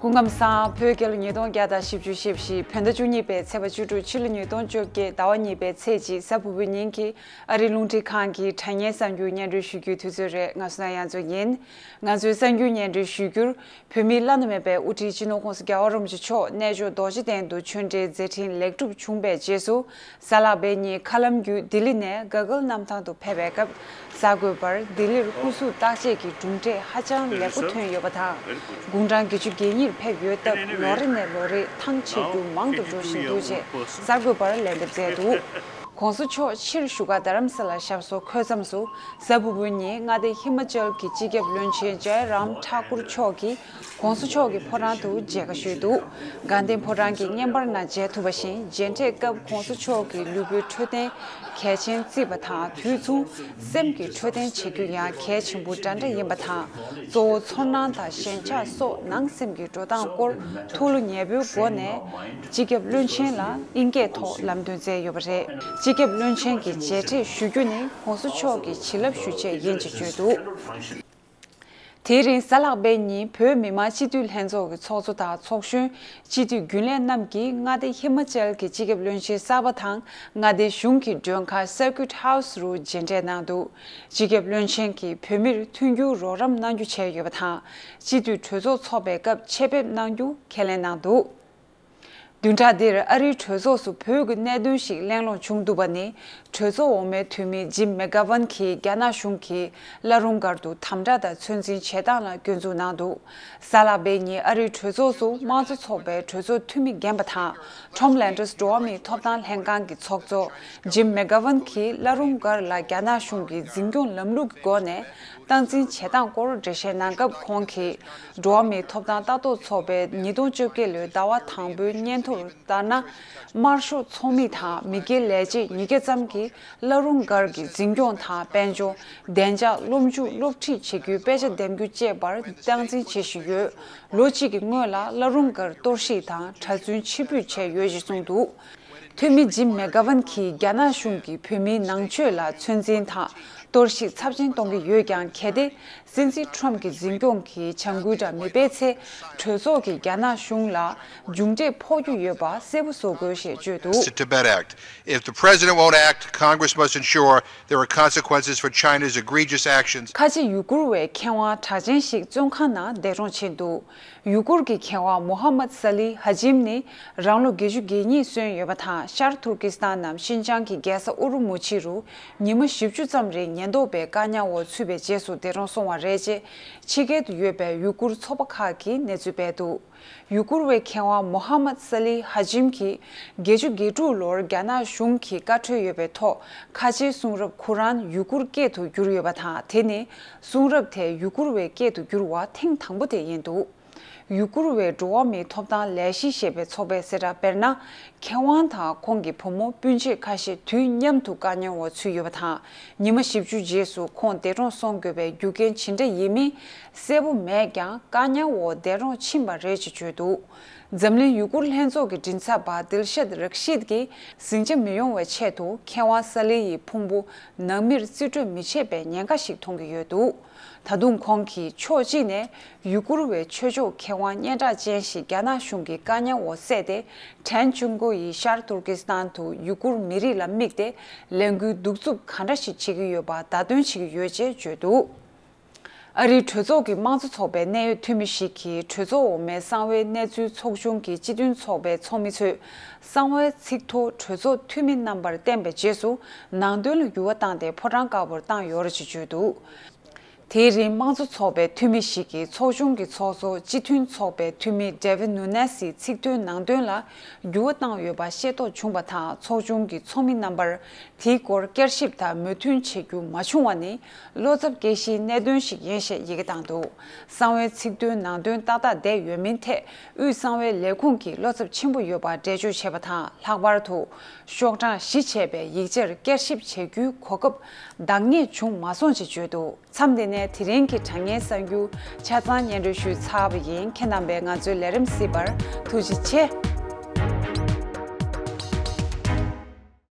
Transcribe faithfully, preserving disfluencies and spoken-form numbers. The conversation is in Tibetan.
སྐུ་ཁམས་བཟང་། བོད་རྒྱལ་ལོ་ཉིས་སྟོང་བརྒྱ་དང་བཞི་བཅུ་ཞེ་བཞི། བོད་ཟླ་བཅུ་གཉིས་པའི་ཚེས་པ་བཅུ་དྲུག་ཕྱི་ལོ་ཉིས་སྟོང་བཅོ་བརྒྱད། ཟླ་བ་གཉིས་པའི་ཚེས་གཅིག་གཟའ་ཕུར་བུའི་ཉིན་གྱི་ཨ་རིའི་རླུང་འཕྲིན་ཁང་གི་དྲ་བརྙན་གསར་འགྱུར་སྙན་སྒྲོན་ཞུ་རྒྱུའི་དུས་ཚོད་རེད། ང་བསོད་ནམས་དབྱངས་མཚོ་ཡིན། ང་ཚོའི་གསར་འགྱུར་སྙན་སྒྲོན་ཞུ་རྒྱུར། བོད་མིའི་བླ་ན་མེད་པའི་དབུ་ཁྲིད་སྤྱི་ནོར་༸གོང་ས་༸རྒྱལ་བ་རིན་པོ་ཆེ་མཆོག་གནས་མཆོག་རྡོ་རྗེ་གདན་དུ་ཆོས་འབྲེལ་མཛད་འཕྲིན་ལེགས་གྲུབ་བྱུང་བའི་རྗེས་སུ། གཟའ་ལྷག་པའི་ཉིན་མཁའ་ལམ་བརྒྱུད་ལྡི་ལི་ནས་ག་གྷལ་གནམ་ཐང་དུ་ཕེབས་པའི་སྐབས། གསར་འགོད་པར་ལྡི་ལིར་སྐུ་གཟུགས་བརྟག་དཔྱད་ཀྱི་གྲུབ་འབྲས་ཧ་ཅང་ལེགས་པོ་ཐོན་ཡོད་པ་དང་། དགུང་གྲངས་བརྒྱད་ཅུ་གྱ་གཉིས་ཕེབས་ཡོད་སྟབས། ལོ་རེ་ནས་ལོ་རེར་ཐང་ཆད་རྒྱུ་མང་དུ་འགྲོ་བཞིན་འདུག་ཅེས་གསར་འགོད་པར་ལན་འདེབས་མཛད་འདུག། ༸གོང་ས་མཆོག་ཕྱིར་བཞུགས་སྒར་རྡ་རམ་ས་ལར་ཞབས་སོར་འཁོད་མཚམས་སུ། གཟའ་ཕུར་བུའི་ཉིན་མངའ་སྡེ་ཧི་མ་ཅལ་གྱི་སྤྱི་ཁྱབ་བློན་ཆེན་ཇའི་རམ་ཐཱ་ཀུར་མཆོག་གིས་༸གོང་ས་མཆོག་གི་ཕོ་བྲང་དུ་མཇལ་ཁ་ཞུས་འདུག། དགའ་ལྡན་ཕོ་བྲང་གི་བརྙན་པར་ནང་མཇལ་ཐུབ་པ་བཞིན། མཇལ་འཕྲད་སྐབས་༸གོང་ས་མཆོག་གིས་ལུས་པོའི་འཕྲོད་བསྟེན་གལ་ཆེན་བརྩིས་པ་དང་། དུས་མཚུངས་སེམས་ཀྱི་འཕྲོད་བསྟེན་བྱེད་རྒྱུ་ཡང་གལ་ཆེན་པོ་འདྲ་འདྲ་ཡིན་པ་དང་། གཙོ་བོ་ཚོར་སྣང་དང་ཞེན་ཆགས་སོགས་ནང་སེམས་ཀྱི་འགྲོ་སྟངས་སྐོར་ཐུགས་བློ་ཉེ་པོའི་སྒོ་ནས། སྤྱི་ཁྱབ་བློན་ཆེན་ལ་ཨིན་སྐད་ཐོག་ལམ་སྟོན་མཛད་ཡོད་པ་རེད། སྤྱི་ཁྱབ་བློན་ཆེན་གྱི་མཇལ་འཕྲད་ཞུ་རྒྱུ་ནི་༸གོང་ས་མཆོག་གི་བྱིན་རླབས་ཞུ་ཆེད་ཡིན་ཅེས་བརྗོད་འདུག། དེའི་རིང་གཟའ་ལྷག་པའི་ཉིན་བོད་མི་མང་སྤྱི་འཐུས་ལྷན་ཚོགས་ཀྱི་ཚོགས་གཙོ་དང་ཚོགས་གཞོན། སྤྱི་འཐུས་རྒྱུན་ལས་རྣམས་ཀྱིས་མངའ་སྡེ་ཧི་མ་ཅལ་གྱི་སྤྱི་ཁྱབ་བློན་ཆེན་གསར་པ་དང་། མངའ་སྡེའི་གཞུང་གི་མགྲོན་ཁང་Circuit House་རུ་མཇལ་འཕྲད་གནང་འདུག། སྤྱི་ཁྱབ་བློན་ཆེན་གྱིས་བོད་མིར་མཐུན་འགྱུར་རོགས་རམ་གནང་རྒྱུ་བྱས་ཡོད་པ་དང་། སྤྱི་འཐུས་གྲོས་ཚོགས་འཚོགས་པའི་སྐབས་ཆེད་ཕེབས་གནང་རྒྱུ་ཁས་ལེན་གནང་འདུག། བདུན་ཕྲག་འདིར་ཨ་རིའི་གྲོས་ཚོགས་སུ་བོད་ཀྱི་གནད་དོན་ཞིག་གླེང་སློང་བྱུང་འདུག་པ་ནི། གྲོས་ཚོགས་འོག་མའི་འཐུས་མི་ཇིམ་མེག་གྷ་ཝན་གྱིས་རྒྱ་ནག་གཞུང་གིས་བླ་རུང་སྒར་དུ་དམ་དྲག་དང་ཚོད་འཛིན་བྱེད་སྟངས་ལ་སྐྱོན་འཛུགས་གནང་འདུག། གཟའ་ལྷག་པའི་ཉིན་ཨ་རིའི་གྲོས་ཚོགས་སུ་དམངས་གཙོ་ཚོགས་པའི་གྲོས་ཚོགས་འཐུས་མི་རྒན་པ་དང་། Tom Lantos་འགྲོ་བ་མིའི་ཐོབ་ཐང་ལྷན་ཁང་གི་ཚོགས་གཙོ་ཇིམ་མེག་གྷ་ཝན་གྱིས་བླ་རུང་སྒར་ལ་རྒྱ་ནག་གཞུང་གིས་འཛིན་སྐྱོང་ལམ་ལུགས་ཀྱི་སྒོ་ནས། སྟངས་འཛིན་བྱེད་སྟངས་སྐོར་འགྲེལ་བཤད་གནང་སྐབས། ཁོང་གིས་འགྲོ་བ་མིའི་ཐོབ་ཐང་ལྟ་རྟོག་ཚོགས་པས་ཉིས་སྟོང་བཅོ་བརྒྱད་ལོའི་ཟླ་བ་དང་པོའི་སྙན་ཐོར་ལྟར་ན། དམར་ཤོག་ཚོགས་མི་དང་མི་སྒེར་ལས་བྱེད་ཉིས་བརྒྱ་ཙམ་གྱིས་བླ་རུང་སྒར་གྱི་འཛིན་སྐྱོང་དང་། དཔལ་འབྱོར། བདེ་འཇགས། སློབ་འཇུག་སློབ་ཁྲིད་བྱེད་རྒྱུའི་དཔེ་ཆ་འདེམས་རྒྱུ་བཅས་པར་སྟངས་འཛིན་བྱེད་བཞིན་ཡོད། ལོ་གཅིག་གི་སྔོན་ལ་བླ་རུང་སྒར་གཏོར་བཤིག་དང་གྲྭ་བཙུན་ཕྱིར་འབུད་བྱས་ཡོད་ཅེས་གསུངས་འདུག། འཐུས་མི་ཇིམ་མེག་གྷ་ཝན་གྱིས་རྒྱ་ནག་གཞུང་གིས་བོད་མིའི་ནང་ཆོས་ལ་ཚོད་འཛིན་དང་གཏོར་བཤིག་ཚབས་ཆེན་གཏོང་གི་ཡོད་ཀྱང་། གལ་ཏེ་སྲིད་འཛིན་ཁྲོམ་གྱི་འཛིན་སྐྱོང་གིས་བྱ་འགུལ་འདྲ་མི་སྤེལ་ཚེ། གྲོས་ཚོགས་ཀྱིས་རྒྱ་ནག་གཞུང་ལ་མཇུག་འབྲས་ཕོག་རྒྱུ་ཡོད་པ་གསལ་པོ་བཟོ་དགོས་ཞེས་བརྗོད་འདུག། It's the Tibet Act. If the president won't act, Congress must ensure there are consequences for China's egregious actions. ཁ་ཆེ་ཡུ་གུར་བའི་མཁས་དབང་གྲགས་ཅན་ཞིག་བཙོན་ཁང་ནང་འདས་གྲོངས་ཕྱིན་འདུག། ཡུ་གུར་གྱི་མཁས་དབང་མོ་ཧ་མད་ས་ལི་ཧ་ཇིམ་ནི་རང་ལོ་བརྒྱད་ཅུ་གྱ་གཉིས་སོན་ཡོད་པ་དང་། ཤར་ཐུར་ཀི་སི་ཐན་ནམ་ཤིན་ཅང་གི་རྒྱལ་ས་ཨུ་རུ་མུ་ཆི་རུ་ཉི་མ་བཞི་བཅུ་ཙམ་རིང་ཉེན་རྟོག་པའི་བཀག་ཉར་འོག་ཚུད་པའི་རྗེས་སུ་འདས་གྲོངས་སོང་བ་རེད་ཅེས་ཕྱི་རྒྱལ་དུ་ཡོད་པའི་ཡུ་གུར་ཚོགས་པ་ཁག་གིས་གནས་ཚུལ་སྤེལ་འདུག། ཡུ་གུར་བའི་མཁས་དབང་མོ་ཧ་མད་ས་ལི་ཧ་ཇིམ་གྱིས་བརྒྱད་ཅུ་གྱ་དྲུག་ལོར་རྒྱ་ནག་གཞུང་གིས་བཀའ་འཁྲོལ་ཡོད་པའི་ཐོག་ཁ་ཆེའི་གསུང་རབ་ཁུ་རན་ཡུ་གུར་སྐད་དུ་བསྒྱུར་ཡོད་པ་དང་། དེ་ནི་གསུང་རབ་དེ་ཡུ་གུར་བའི་སྐད་དུ་བསྒྱུར་བ་ཐེངས་དང་པོ་དེ་ཡིན་འདུག། ཡུ་གུར་བའི་འགྲོ་བ་མིའི་ཐོབ་ཐང་ལས་གཞི་ཞེས་པའི་ཚོགས་པས་གསལ་བསྒྲགས་སྤེལ་ན། མཁས་དབང་དང་ཁོང་གི་བུ་མོ་སྤུན་མཆེད་ཁ་ཤས་དུས་མཉམ་དུ་བཀག་ཉར་འོག་ཚུད་ཡོད་པ་དང་། ཉི་མ་བཞི་བཅུ་རྗེས་སུ་ཁོང་འདས་གྲོངས་སོང་དགོས་པའི་རྒྱུ་རྐྱེན་ཇི་འདྲ་ཡིན་མིན་གསལ་པོ་མེད་ཀྱང་། བཀག་ཉར་འོག་འདས་གྲོངས་ཕྱིན་པ་རེད་ཅེས་བརྗོད་འདུག། འཛམ་གླིང་ཡུ་གུར་ལྷན་ཚོགས་ཀྱི་མགྲིན་ཚབ་པ་དིལ་ཤད་རག་ཤིད་ཀྱིས་ཟིང་ཆ་མི་ཡོང་བའི་ཆེད་དུ་མཁས་དབང་ས་ལི་ཡི་ཕུང་པོ་ནང་མིར་རྩིས་སྤྲོད་མི་བྱེད་པའི་ཉེན་ཁ་ཞིག་མཐོང་གི་ཡོད་འདུག། ད་དུང་ཁོང་གིས་ཕྱོགས་གཅིག་ནས་ཡུ་གུར་བའི་ཆོས་ཕྱོགས་མཁས་དབང་སྙན་གྲགས་ཅན་ཞིག་རྒྱ་ནག་གཞུང་གིས་བཀག་ཉར་འོག་བསད་དེ། ཁྲེན་ཅུན་ཀོ་ཡིས་ཤར་ཏུར་ཀི་སི་ཐན་དུ་ཡུ་གུར་མི་རིགས་ལ་དམིགས་ཏེ་ལས་འགུལ་གདུག་རྩུབ་ག་འདྲ་ཞིག་བྱེད་ཀྱི་ཡོད་པ་བརྡ་སྟོན་བྱེད་ཀྱི་ཡོད་ཅེས་བརྗོད་འདུག། ཨ་རིའི་གྲོས་ཚོགས་ཀྱི་དམངས་གཙོ་ཚོགས་པའི་གནད་ཡོད་འཐུས་མི་ཞིག་གིས་གྲོས་ཚོགས་འོག་མའི་གསང་བའི་གནས་ཚུལ་ཚོགས་ཆུང་གི་སྤྱི་མཐུན་ཚོགས་པའི་ཚོགས་མི་ཚོས་གསང་བའི་ཚིག་ཐོ་གྲོས་ཚོགས་འཐུས་མི་རྣམ་པར་བསྟན་པའི་རྗེས་སུ་ནང་དོན་ལ་འགྱུར་བ་བཏང་སྟེ་ཕོ་བྲང་དཀར་པོར་བཏང་ཡོད་རེད་ཅེས་བརྗོད་འདུག། དེའི་རིང་དམངས་གཙོ་ཚོགས་པའི་འཐུས་མི་ཞིག་གིས་ཚོགས་ཆུང་གི་ཚོགས་གཙོ་སྤྱི་མཐུན་ཚོགས་པའི་འཐུས་མི་David Nunes་ཡི་ཚིག་ཐོའི་ནང་དོན་ལ་འགྱུར་བ་བཏང་ཡོད་པ་ཤེས་རྟོགས་བྱུང་བ་དང་། ཚོགས་ཆུང་གི་ཚོགས་མི་རྣམ་པར་དེའི་སྐོར་བསྐྱར་ཞིབ་དང་མོས་མཐུན་བྱེད་རྒྱུ་མ་བྱུང་བ་ནི་བློ་འཚབ་སྐྱེ་གཞིའི་གནད་དོན་ཞིག་ཡིན་ཞེས་ཡི་གེ་བཏང་འདུག། གསང་བའི་ཚིག་ཐོའི་ནང་དོན་ཏག་ཏག་བསྡད་ཡོད་མིན་ཐད་དབུས་གསང་བའི་ལས་ཁུངས་ཀྱིས་བློ་འཚབ་ཆེན་པོ་ཡོད་པ་འགྲེལ་བརྗོད་བྱས་པ་དང་། ལྷག་པར་དུ་ཤོག་གྲངས་བཞི་བྱས་པའི་ཡིག་ཆར་བསྐྱར་ཞིབ་བྱེད་རྒྱུའི་གོ་སྐབས་འདང་ངེས་བྱུང་མ་སོང་ཞེས་བརྗོད་འདུག། མཚམས་འདི་ནས་དེ་རིང་གི་དྲ་བརྙན་གསར་འགྱུར་ཆ་ཚང་སྙན་སྒྲོན་ཞུས་ཚར་བ་ཡིན། ཁྱེད་རྣམ་པས་ང་ཚོའི་ལས་རིམ་གཟིགས་པར་ཐུགས་རྗེ་ཆེ།